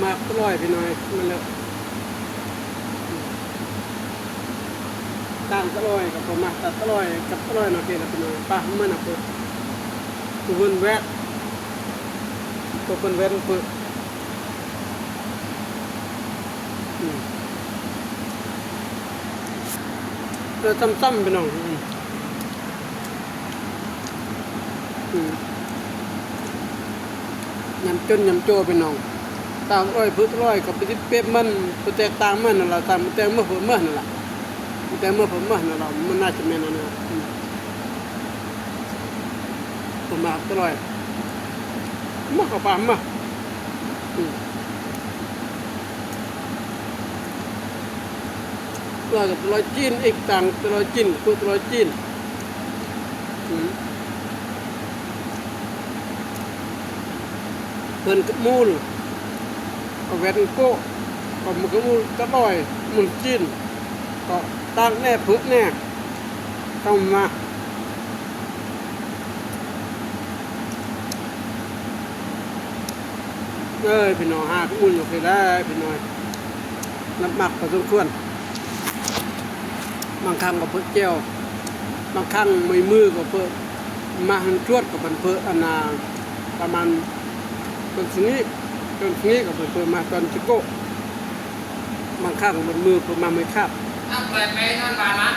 ມັກຕະຫຼອຍພີ່ນ້ອງ ມັນເລີຍ ຕ່າງຕະຫຼອຍກໍບໍ່ມັກ ຕະຫຼອຍກັບຕະຫຼອຍເນາະ ເຄລະພີ່ນ້ອງ ປະ ມັນນະ ເປີດ ເພິ່ນແວດ ເພິ່ນແວດ ເປີດ ອືມ ເອີ ຊ້ຳໆ ພີ່ນ້ອງ ອືມ ອືມ ຍຳຈົນຍຳໂຈພີ່ນ້ອງ ຕ່າງອອຍເພິ່ນອອຍກໍໄປຕິດເປັບມັນ ບໍ່ແຕກຕ່າງມັນນັ້ນລະ ຕ່າງແຕ່ເມື່ອເພິ່ນເມື່ອນັ້ນລະ ແຕ່ເມື່ອເພິ່ນເມື່ອນັ້ນລະ ມັນໜ້າຈະແມ່ນອັນນັ້ນ ອືມ ເພິ່ນມາຕະຫຼອຍ ມາເຂົ້າປ່າມາ ອືມ ລາວກໍຕະຫຼອຍຈີນອີກ ຕ່າງຕະຫຼອຍຈີນ ເພິ່ນຕະຫຼອຍຈີນ ອືມ ເພິ່ນກະມູນ ເອົາແວ່ນໂກະ ເອົາໝາກກະມູນຕະຫຼອຍ ມູນຈີນ ກໍຕ່າງແດ່ເພິ່ນແດ່ ເຂົ້າມາ ເອີຍ ພີ່ນ້ອງ ຫາກະມູນຢູ່ຄືໄດ້ພີ່ນ້ອງ ນັບມັກພໍສົມຄວນ ບາງຄັ້ງກໍເພິ່ນແຈ່ວ ບາງຄັ້ງໃນມື້ກໍເພິ່ນ ມາຫັນຈວດກໍເພິ່ນ ເພິ່ນອັນນ່າ ປະມານຕົ້ນຊະນິ ຕົ້ນຊະນິກໍເພິ່ນ ເພິ່ນມາຕອນຊິໂກະ ບາງຄັ້ງເບິດມື້ເພິ່ນມາໃໝ່ຄາບ ເອົາໄປ ໄປນອນບ້ານມາ